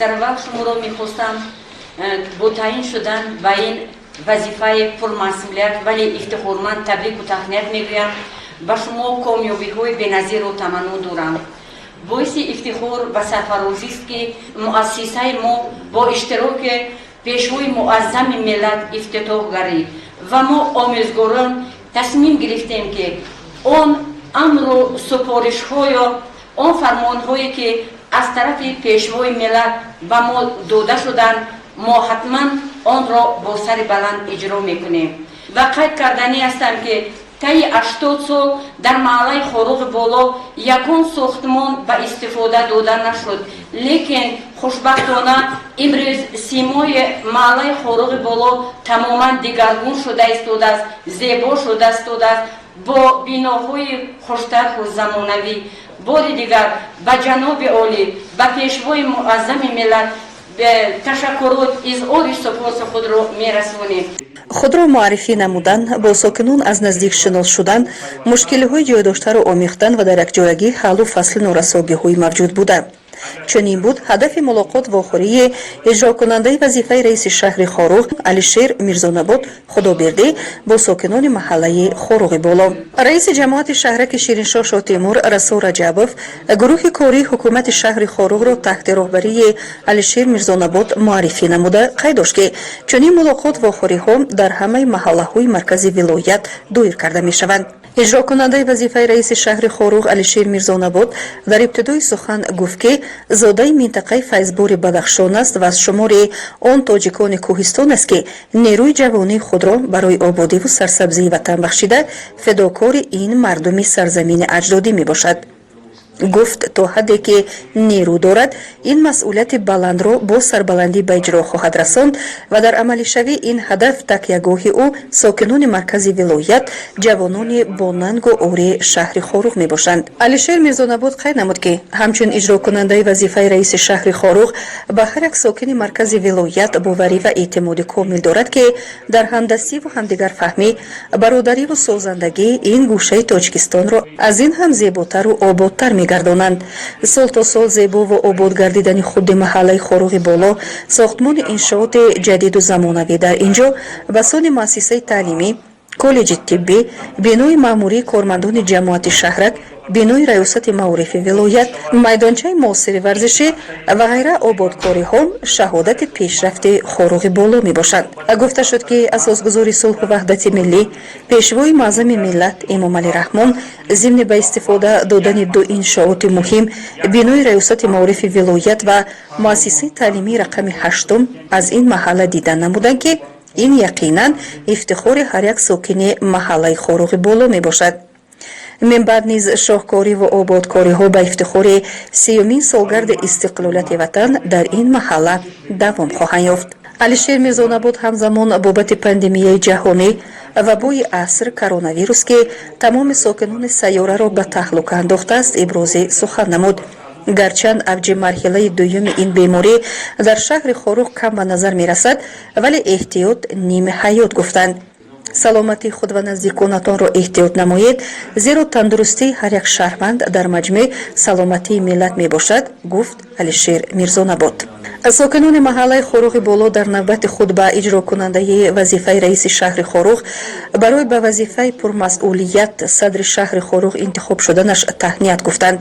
Дар аввал шуморо мехостам бо таъин шудан ба ин вазифаи пурмасъулият, вале ифтихорманд табрику таҳният мегӯям, ба шумо комёбиҳои беназирро таманно дорам. Боиси ифтихор ва сарфарозист, ки муассисаи мо бо иштироки Пешвои муаззами миллат ифтитоҳ гардид ва мо, омӯзгорон, тасмим гирифтем, ки он амру супоришҳоё он фармонҳое, ки аз тарафи Пешвои миллат ба мо дода шуданд, мо ҳатман онро бо сари баланд иҷро мекунем. Ва қайд карданӣ ҳастам, ки таи 80 сол дар маҳаллаи Хоруғи Боло ягон сохтмон ба истифода дода нашуд, лекин хушбахтона имрӯз симои маҳаллаи Хоруғи Боло тамоман дигаргун шуда истодааст, зебо шуда истодааст бо биноҳои хуштарҳу замонавӣ. Бори дигар ба ҷаноби олӣ, ба Пешвои муаззами миллат ташаккурот, изҳори сипоси худро мерасонем. Худро муаррифӣ намудан, бо сокинон аз наздик шинос шудан, мушкилиҳои ҷойдоштаро омехтан ва дар якҷоягӣ ҳаллу фасли норасогиҳои мавҷуд буда, чунин буд ҳадафи мулоқот вохӯрии иҷрокунандаи вазифаи раиси шаҳри Хоруғ Алишер Мирзонабод Худобердӣ бо сокинони маҳаллаи Хоруғи Боло. Раиси ҷамоати шаҳраки Шириншоҳ Шотемур Расул Раҷабов гурӯҳи кории ҳукумати шаҳри Хоруғро таҳти роҳбарии Алишер Мирзонабод муаррифӣ намуда, қайд дошт, ки чунин мулоқот вохӯриҳо дар ҳамаи маҳаллаҳои маркази вилоят доир карда мешаванд. Иҷрокунандаи вазифаи раиси шаҳри Хоруғ Алишер Мирзонабод дар ибтидои сухан гуфт, ки зодаи минтақаи Файзбори Бадахшон аст ва аз шумори он тоҷикони кӯҳистон аст, ки нерӯи ҷавонии худро барои ободиву сарсабзии ватан бахшида, фидокори ин мардуми сарзамини аҷдодӣ мебошад. Гуфт, то ҳадде ки нерӯ дорад, ин масъулияти баландро бо сарбаландӣ ба иҷро хоҳад расонд ва дар амалишавии ин ҳадаф такягоҳи ӯ сокинони маркази вилоят, ҷавонони бонангу ории шаҳри Хоруғ мебошанд. Алишер Мирзонабод қайд намуд, ки ҳамчун иҷрокунандаи вазифаи раиси шаҳри Хоруғ ба ҳар як сокини маркази вилоят боварӣ ва эътимоди комил дорад, ки дар ҳамдастиву ҳамдигарфаҳмӣ, бародариву созандагӣ ин гӯшаи Тоҷикистонро аз ин ҳам зеботару ободтар мегардонанд. Сол то сол зебову обод гардидани худи маҳаллаи Хоруғи Боло, сохтмони иншооти ҷадиду замонавӣ дар ин ҷо, басони муассисаи таълимӣ, коллеҷи тиббӣ, бинои маъмурии кормандони ҷамоати шаҳрак, бинои раёсати маорифи вилоят, майдончаи муосири варзишӣ ва ғайра ободкориҳо шаҳодати пешрафти Хоруғи Боло мебошанд. Гуфта шуд, ки асосгузори сулҳу ваҳдати миллӣ, Пешвои муаззами миллат Эмомалӣ Раҳмон зимни ба истифода додани ду иншооти муҳим, бинои раёсати маорифи вилоят ва муассисаи таълимии рақами ҳаштум, аз ин маҳалла дидан намуданд, ки ин яқинан ифтихори ҳар як сокини маҳаллаи Хоруғи Боло мебошад. Минбаъд низ шоҳкориву ободкориҳо ба ифтихори 30-умин солгарди истиқлолияти ватан дар ин маҳалла давом хоҳанд ёфт. Алишер Мирзонабод ҳамзамон бобати пандемияи ҷаҳонӣ, вабои аср коронавирус, ки тамоми сокинони сайёраро ба таҳлука андохтааст, ибрози сухан намуд. Гарчанд авҷи марҳилаи дуюми ин беморӣ дар шаҳри Хоруғ кам ба назар мерасад, вале эҳтиёт ними ҳаёт гуфтанд. Саломатии худ ва наздиконатонро эҳтиёт намоед, зеро тандурустии ҳар як шаҳрванд дар маҷмӯъ саломатии миллат мебошад, гуфт Алишер Мирзонабод. Сокинони маҳаллаи Хоруғи Боло дар навбати худ ба иҷрокунандаи вазифаи раиси шаҳри Хоруғ барои ба вазифаи пурмасъулият садри шаҳри Хоруғ интихоб шуданаш таҳният гуфтанд.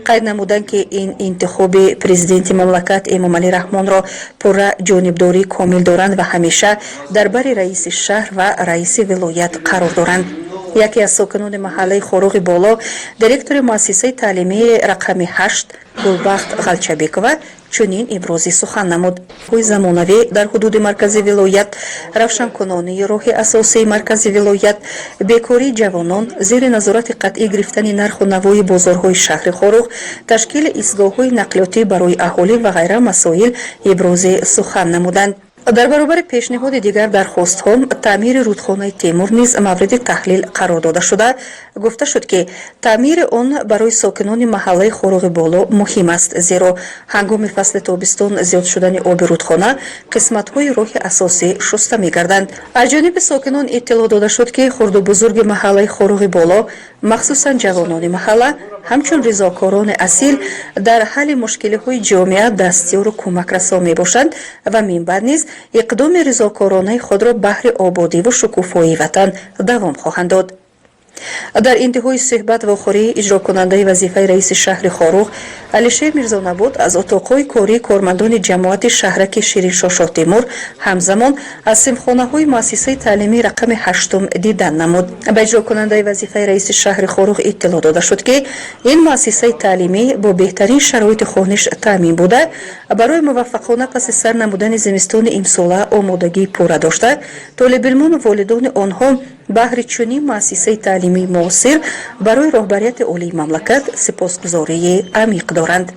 Қайд намуданд, ки ин интихоби президенти мамлакат Эмомалӣ Раҳмонро пурра ҷонибдории комил доранд ва ҳамеша дар бари раиси шаҳр ва раиси вилоят қарор доранд. Яке аз сокинони маҳаллаи Хоруғи Боло, директори муассисаи таълимии рақами 8 Гулбахт Ғалчабекова чунин ибрози сухан намуд: ҳои замонавӣ дар ҳудуди маркази вилоят, равшанкунонии роҳи асосии маркази вилоят, бекории ҷавонон, зери назорати қатъӣ гирифтани нарху навои бозорҳои шаҳри Хоруғ, ташкили истгоҳҳои нақлиётӣ барои аҳолӣ ва ғайра масоил ибрози сухан намуданд. Дар баробари пешниҳоди дигар дархостҳо, таъмири рудхонаи Темур низ мавриди таҳлил қарор дода шуда, гуфта шуд, ки таъмири он барои сокинони маҳаллаи Хоруғи Боло муҳим аст, зеро ҳангоми фасли тобистон зиёд шудани оби рудхона қисматҳои роҳи асосӣ шуста мегарданд. Аз ҷониби сокинон иттилоъ дода шуд, ки хурду бузурги маҳаллаи Хоруғи Боло, махсусан ҷавонони маҳалла, Ҳамчун ризокорони асил дар ҳалли мушкилиҳои ҷомеа дастёру кӯмакрасон мебошанд ва минбаъд низ иқдоми ризокоронаи худро баҳри ободиву шукуфоии ватан давом хоҳанд дод. Дар интиҳои суҳбат вохӯрӣ иҷрокунандаи вазифаи раиси шаҳри Хоруғ Алишер Мирзонабот аз утоқҳои кории кормандони ҷамоати шаҳраки Шириншоҳ Шоҳтемур, ҳамзамон аз синфхонаҳои муассисаи таълимии рақами ҳаштум дидан намуд. Ба иҷрокунандаи вазифаи раиси шаҳри Хоруғ иттилоъ дода шуд, ки ин муассисаи таълимӣ бо беҳтарин шароити хониш таъмин буда, барои муваффақона паси сар намудани зимистони имсола омодагии пурра дошта, толибилмону волидони онҳо баҳри чунин муассисаи таълимии муосир барои роҳбарияти олии мамлакат сипосгузории амиқ доранд.